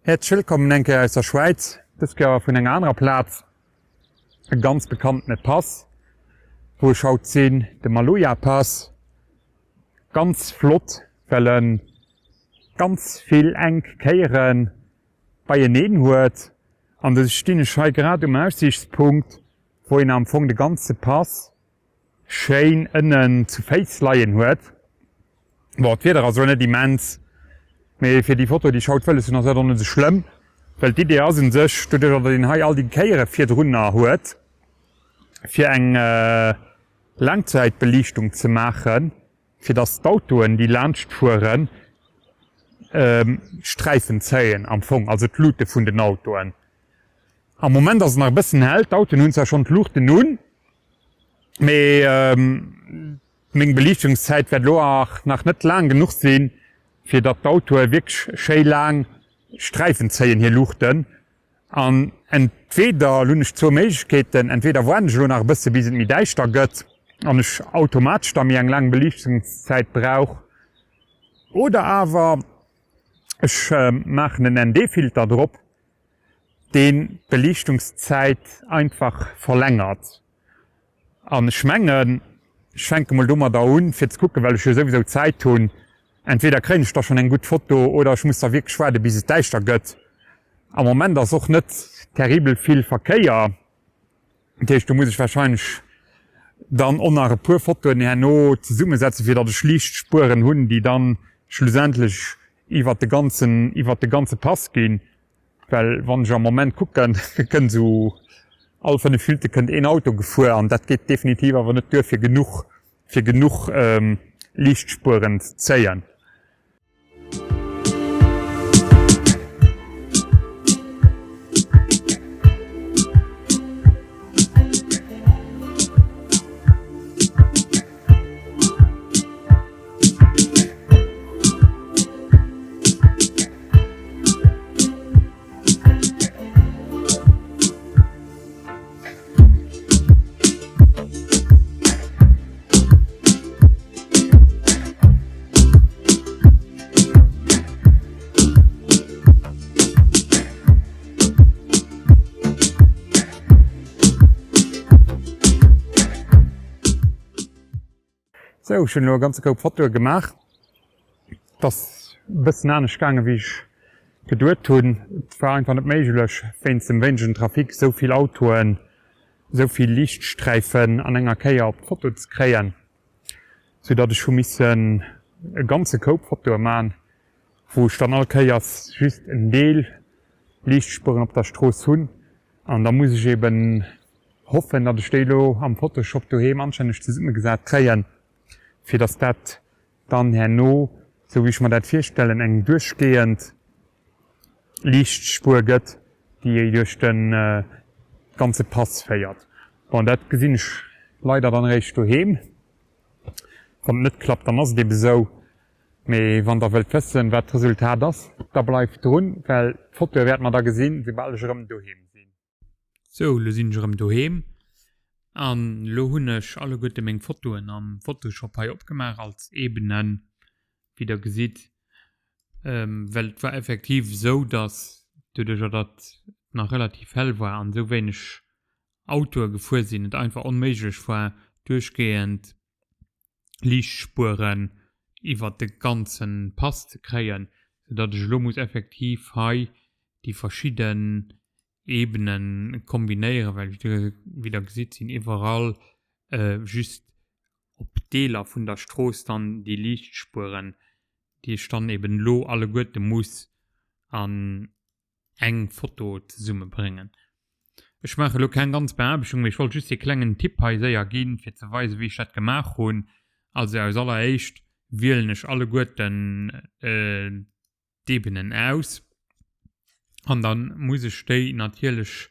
Häerzlech wëllkommen eng Kéier aus der Schwäiz, dës Kéier vun enger anerer Plaz, e ganz bekanntene Pass, wou ech haut sinn, de Maloja Pass. Ganz flott, well e ganz vill enk Kéiere beieneen huet. An da stinn ech hei grad um Aussiichtspunkt, wou een am Fong de ganze Pass schéin ënnen zu Féiss leien huet. Bon, d'Wieder ass elo net immens, mee fir déi Foto déi ech haut wëlles hunn ass dat och net esou schlëmm, well d'Idee ass un sech, doduerch datt een hei all déi Kéiere virdrunner huet, fir eng Laangzäitbeliichtung ze maachen, fir datt d'Autoen déi laanscht fueren Sträifen zéien am Fong, also d'Luute vun den Autoen. Am Moment ass et nach e bëssen hell, d'Autoen hunn zwar schonn d'Luuchten un, mee meng Beliichtungszäit wäert elo och nach net laang genuch sinn, fir datt d'Autoe wierklech schéi laang Sträifen zéien, hir Luuchten. An entweder, elo hunn ech zwou Méiglechkeeten, entweder waarden ech elo nach e bësse bis et méi däischter gëtt an ech automatesch da méi eng laang Beliichtungszäit brauch, oder awer ech maachen en ND-Filter drop, deen d'Beliichtungszäit einfach verlängert. An ech mengen, ech fänke mol domadder un, fir ze kucken, well ech jo souwisou Zäit hunn, entweder kréien ech da schonn eng gutt Foto oder ech muss da wierklech waarde bis et däischter gëtt. Am Moment ass och net terribel vill Verkéier, dat heescht do muss ech warscheinlech dann och nach e puer Fotoen herno zesummesetzen, fir datt ech Liichtspueren hunn, déi dann schlussendlech iwwert de ganzen, iwwert de ganze Pass ginn. Well wann ech am Moment kucken, kënnt esou all 5 Minutte kënnt een Auto gefuer an dat geet definitiv awer net duer fir genuch, fir genuch Liichtspueren ze zéien. Sou, ech hunn elo e ganze Koup Fotoe gemaach. Et ass e bëssen anescht gaangen, wéi ech geduet hunn. Et war einfach net méiglech, wéinst dem wéinegen Trafic esou vill Autoen, esou vill Liichtsträifen an enger Kéier op d'Foto ze kréien, sou datt ech hu missen e ganze Koup Fotoe man, wou ech dann all Kéiers just en Deel Liichtspueren op der Strooss hunn. An da muss ech eben hoffen, datt ech déi elo am Photoshop doheem anstänneg zesummegesat kréien, fir datt dat dann herno, esou wéi ech mer dat virstellen, eng duerchgehend Liichtspuer gëtt, déi duerch de ganze Pass féiert. Bon, dat gesinn ech leider dann eréischt doheem. Wann et net klappt, dann ass et ebe sou. Mee wann der wëllt wëssen, wat d'Resultat ass, da bleift drun, well d'Fotoe wäerte mer da gesinn, soubal ech erëm doheem sinn. Sou, lo sinn ech erëm doheem an lo hunn ech alleguerte meng Fotoen am Photoshop hei opgemaach als Ebenen, wéi der gesitt, well et war effektiv esou, dass doduercher datt et nach relativ hell war an esou wéineg Autoe gefuer sinn, et einfach onméiglech war duerchgehend Liichtspueren iwwert de ganze Pass ze kréien, sou datt ech elo muss effektiv hei déi verschidden Ebene kombinéieren, well wéi der gesitt sinn iwwerall just op Deeler vun der Strooss dann déi Liichtspueren, déi ech dann eben elo alleguerte muss an eng Foto zesumme bréngen. Ech maache lo keng ganz Beaarbechtung, mee ech wollt just dee klengen Tipp hei séier ginn, fir ze weisen, wéi ech dat gemaach hunn. Also aus alleréischt wielen ech alleguerten d'Ebenen aus an dann muss ech déi natierlech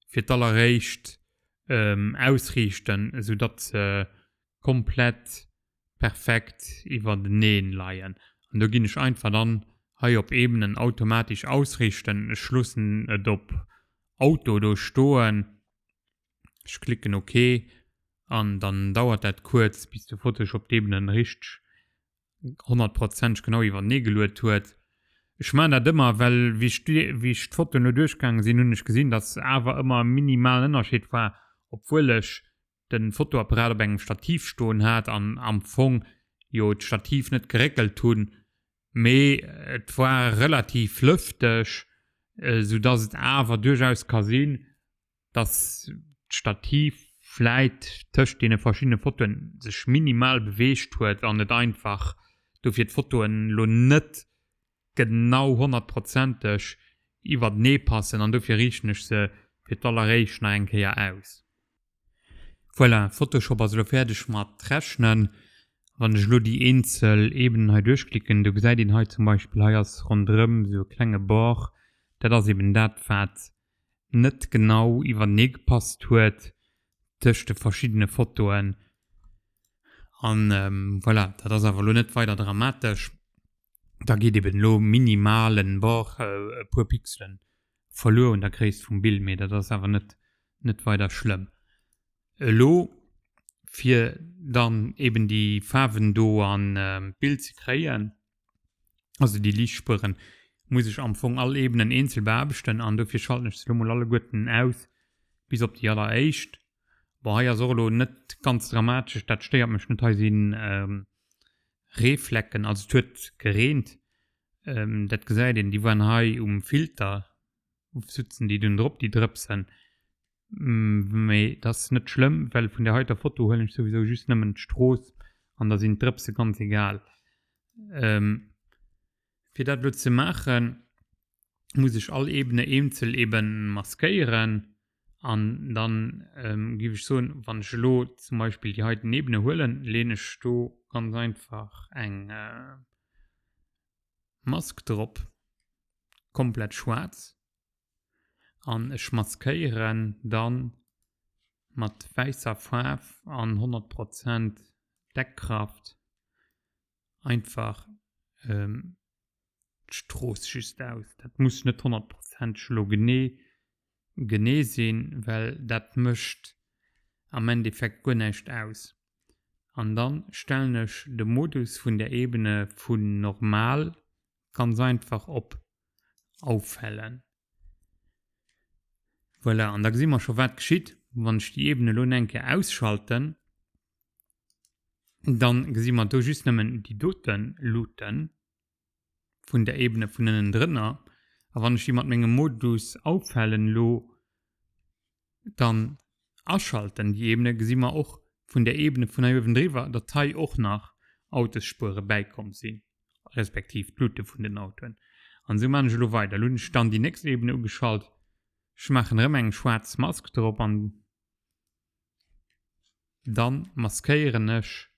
fir d'alleréischt ausriichten, esou datt se komplett perfekt iwwerteneen leien. An do ginn ech einfach dann hei op Ebenen automatisch ausrichten. Ech loossen et op Auto do stoen. Ech klicken ok an dann dauert dat kuerz bis de Photoshop d'Ebenen richteg honnertprozenteg genau iwwertenee geluet huet. Ech maan dat ëmmer, well wéi ech wéi ech d'Fotoen elo duerchgaangen sinn, hunn ech gesinn, dass awer ëmmer e minimalen Ënnerscheed war, obwuel ech den Fotoapparat op engem Stativ stoen hat an am Fong jo d'Stativ net geréckelt hunn, mee et war relativ lëfteg, sou dass et awer duerchaus ka sinn, dass d'Stativ vläit tëscht deene verschiddene Fotoen sech minimal beweegt huet an et einfach dofir d'Fotoen lo net genau honnertprozenteg iwwertenee passen an dofir riichten ech se fir d'alleréischt nach eng Kéier aus. Voilà, Photoshop ass elo fäerdeg mat rechnen. Wann ech elo déi eenzel Ebenen hei duerchklicken, do gesäit een hei zum Beispill, hei ass ronderëm esou e klenge Bord, dat ass eben dat wat net genau iwwertenee gepasst huet tëscht de verschiddene Fotoen. An voilà, dat ass awer elo net weider dramatesch. Da geet eben elo minimal en Bord, e puer Pixelen verluer un der Gréisst vum Bild, mee dat ass awer net net weider schlëmm. Elo fir dann eben déi Faarwen do an d'Bild ze kréien, also déi Liichtspueren, muss ech am Fong all Ebenen eenzel beaarbechten an dofir schalten ech se elo mol alleguerten aus, bis op déi alleréischt. Bon, hei ass och elo net ganz dramatesch, dat stéiert mech net. Hei si Reeflecken, also et huet gereent, dat gesäit een, déi waren hei um Filter, sutzen déi dunn drop, déi Drëpsen. Mee dat ass net schlëmm, well vun där heiter Foto huelen ech souwisou just nëmmen d'Strooss an da sinn d'Drëpse ganz egal. Fir dat elo ze maachen, muss ech all Ebene eenzel eben maskéieren an dann géif ech soen, wann ech elo zum Beispill déi heiten Ebene huelen, leeën ech do ganz einfach eng Mask drop, komplett schwaarz. An ech maskéieren dann mat wäisser Faarf an 100 Prozent Deckkraft einfach d'Strooss just aus. Dat muss net honnertprozenteg elo genee genee sinn, well dat mécht am Endeffekt guer näischt aus. An dann stellen ech de Modus vun der Ebene vun normal ganz einfach op Aufhellen. Voilà, an da gesi mer scho wat geschitt, wann ech déi Ebene elo eng Kéier ausschalten. Dann gesi mer do just nëmmen déi dote Luuten vun der Ebene vun ënnendrënner. A wann ech déi mat mengem Modus Aufhellen elo dann aschalten, déi Ebene, gesi mer och vun der Ebene vun hei uewendriwwer, datt hei och nach Autosspuere bäikomm sinn, respektiv d'Luute vun den Autoen. An esou maan ech elo weider. Elo hunn ech dann déi nächst Ebene ugeschalt. Ech maachen erëm eng schwaarz Mask drop an dann maskéieren ech,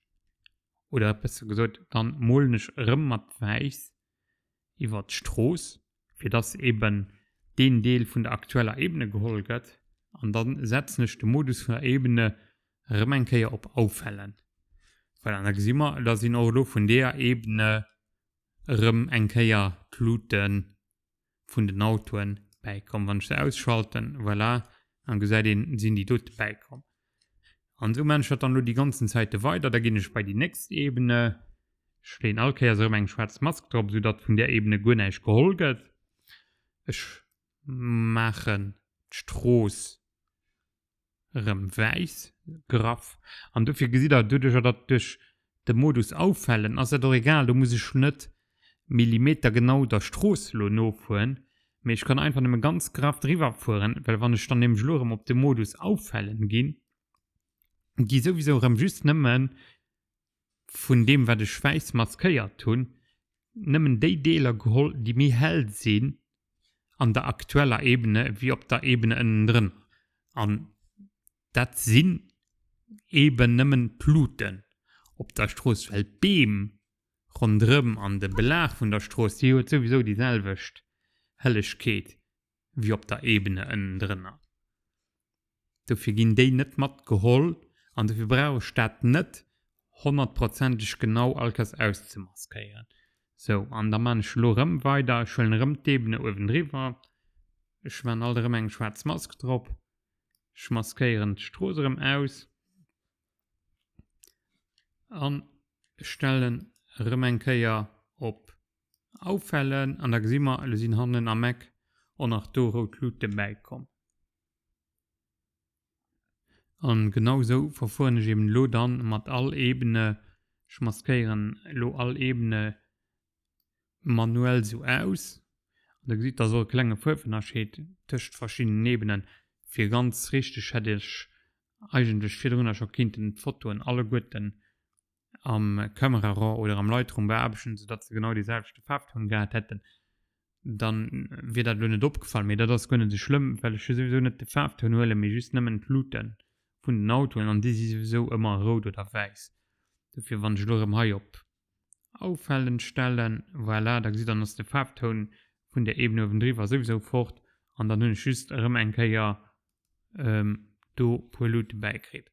oder besser gesot, dann molen ech erëm mat wäiss iwwert d'Strooss, fir dass eben deen Deel vun der aktueller Ebene geholl gëtt, an dann setzen ech de Modus vun der Ebene erëm eng Kéier op Aufhellen. Voilà, an da gesi mer, da sinn och elo vun deeër Ebene erëm eng Kéier d'Luuten vun den Autoen bäikomm. Wann ech se ausschalten, voilà, dann gesäit een, sinn déi dote bäikomm. An esou maan ech dat dann elo déi ganzen Zäite weider. Da ginn ech bei déi nächst Ebene, ech leeën all Kéiers erëm eng schwaarz Mask drop, esou datt vun där Ebene guer näischt geholl gëtt. Ech maachen d'Strooss erëm wäiss, graff. An dofir gesitt der, doduercher datt duerch de Modus Aufhellen ass dat och egal, do muss ech net millimetergenau der Strooss elo nofueren, mee ech kann einfach nëmme ganz graff driwwer fueren, well wann ech dann nämlech elo erëm op de Modus Aufhellen ginn, gi souwisou erëm just nëmme vun deem wat ech wäiss maskéiert hunn, nëmmen déi Deeler geholl déi méi hell sinn an der aktueller Ebene wéi op der Ebene ënnendrënner. An dat sinn eben nëmmen d'Luuten op der Strooss, well d'Beem ronderëm an de Belag vun der Strooss, déi huet souwisou déi selwecht Hellegkeet wéi op der Ebene ënnendrënner. Dofir ginn déi net matgeholl an dofir brauch ech dat net honnertprozenteg genau all Kéiers auszemaskéieren. Sou, an da maan ech elo erëm weider. Ech huelen erëm d'Ebene uewendriwwer. Ech maan alt erëm eng schwaarz Mask drop. Ech maskéieren d'Strooss erëm aus an stellen erëm eng Kéier op. Aufhellen an da gesi mer, elo sinn hannen am Eck och nach do rout Luute bäikomm. An genau sou verfueren ech eben elo dann mat all Ebene. Ech maskéieren elo all Ebene manuell sou aus. An da gesitt der och e klenge Fuerfënnerscheed tëscht verschiddenen Ebenen. Fir ganz richteg hätt ech eigentlech virdrunner scho kinnten d'Fotoen alleguerten am Camera Raw oder am Lightroom beaarbechten, soudatt se genau dee selwechte Faarftoun gehat hätten, dann wier dat elo net opgefall. Mee dat ass guer net esou schlëmm, well ech jo souwisou net de Faarftoun huelen, mee just nëmmen d'Luute vun den Autoen an déi si souwisou ëmmer rout oder wäiss. Dofir wann ech elo erëm hei op Aufhellen stellen, voilà, da gesitt der, dann ass de Faarftoun vun der Ebene uewendriwwer souwisou fort an dann hunn ech just erëm eng Kéier do puer Luute bäikritt.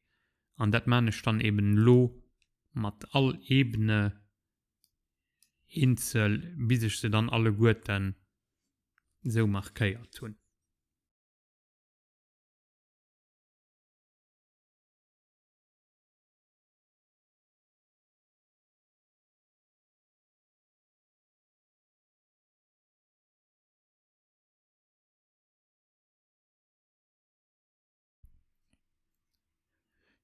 An dat maan ech dann eben elo mat all Ebene eenzel, bis ech se dann alleguerten sou markéiert hunn.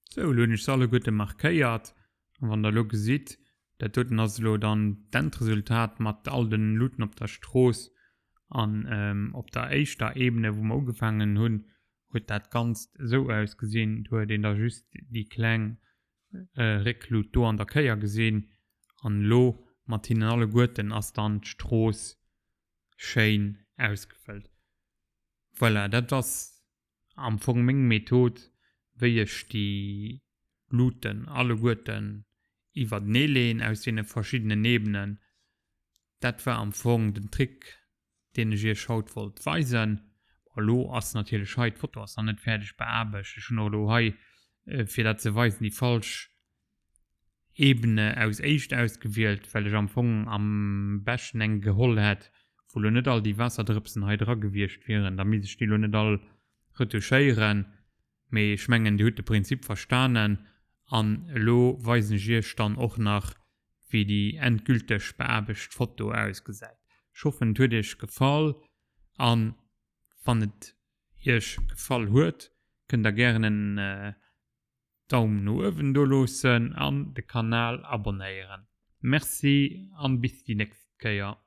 Sou, elo hunn ech se alleguerte markéiert. An wann der elo gesitt, dat doten ass elo dann d'Endresultat mat all den Luuten op der Strooss. An op der éischter Ebene, wou mer ugefaangen hunn, huet dat Ganzt esou ausgesinn. Do huet een da just déi kleng Récklut do an der Kéier gesinn. An elo mat hinnen alleguerten ass dann d'Strooss schéin ausgefëllt. Voilà, dat ass am Fong meng Method, wéi ech déi Luuten alleguerten iwwertenee leen aus deene verschiddenen Ebenen. Dat war am Fong den Trick, deen ech iech haut wollt weisen. Bon, elo ass natierlech hei, d'Foto ass nach net fäerdeg beaarbecht. Ech hunn och elo hei, fir dat ze weisen, déi falsch Ebene aus éischt ausgewielt, well ech am Fong am beschten eng geholl hätt, wou lo net all déi Waasserdrëpsen hei dra gewiescht wieren. Da misst ech déi lo net all retouchéieren. Mee ech mengen, dir hutt de Prinzip verstanen. An elo weisen ech iech dann och nach, wéi déi endgülteg beaarbecht Foto ausgesäit. Ech hoffen, et huet iech gefall. An wann et iech gefall huet, kënnt der gären en Daum no uewen do loossen an de Kanal abonnéieren. Merci an bis déi nächst Kéier.